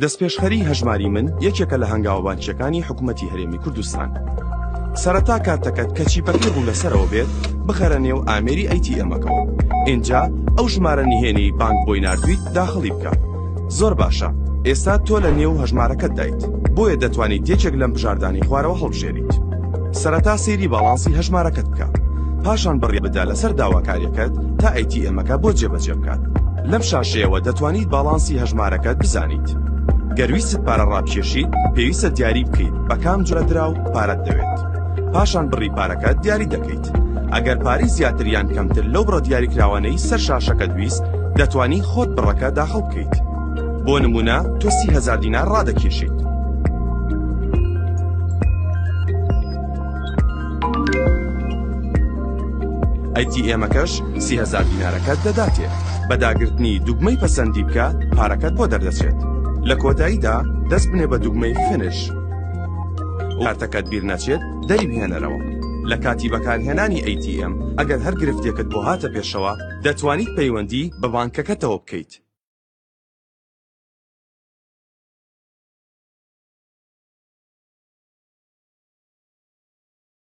دەستپێشخەری هەژماری من یەکێکە لە هەنگاوە بانکییەکانی حکومەتی هەرێمی کوردستان. سەرەتا کارتەکەت کە چیپەکەی ڕوو لەسەرەوە بێت بخەرە نێو ئامێری ئەی تی ئێمەکەوە. ئینجا ئەو ژمارە نهێنیەی بانک بۆی ناردوویت داخڵی بکە. زۆر باشە، ئێستا تۆ لە نێو هەژمارەکەتدایت، بۆیە دەتوانیت یەکێک لەم بژاردانەی خوارەوە هەڵبژێریت. سەرەتا سەیری باڵانسی هەژمارەکەت بکە، پاشان بڕیار بدە لەسەر داواکاریەکەت تا ئەی تی ئێمەکە بۆت جێبەجێ بکات. لەم شاشەیەوە دەتوانیت باڵانسی هەژمارەکەت بزانیت. گەر ویستت پارە ڕابکێشیت، پێویستە دیاری بکەیت بە کام جۆرە دراو پارەت دەوێت. پاشان بڕی پارەکەت دیاری دەکەیت. ئەگەر پارەی زیاتر یان کەمتر لەو بڕە دیاریکراوانەی سەر شاشەکەت ویست، دەتوانی خۆت بڕەکە داخڵ بکەیت. بۆ نموونە تۆ 30,000 دینار ڕادەکێشیت. ئەی تی ئێمەکەش 30,000 دینارەکەت دەداتێ. بە داگرتنی دوگمەی پەسەندی بکە پارەکەت بۆ دەردەچێت. لە کۆتاییدا دەست بنێ بە دوگمەی Finish. کارتەکەت بیر نەچێت دەریبهێنەرەوە. لە کاتی بەکارهێنانی ATM ئەگەر هەر گرفتێکت بۆ هاتە پێشەوە دەتوانیت پەیوەندی بە بانکەکەتەوە بکەیت.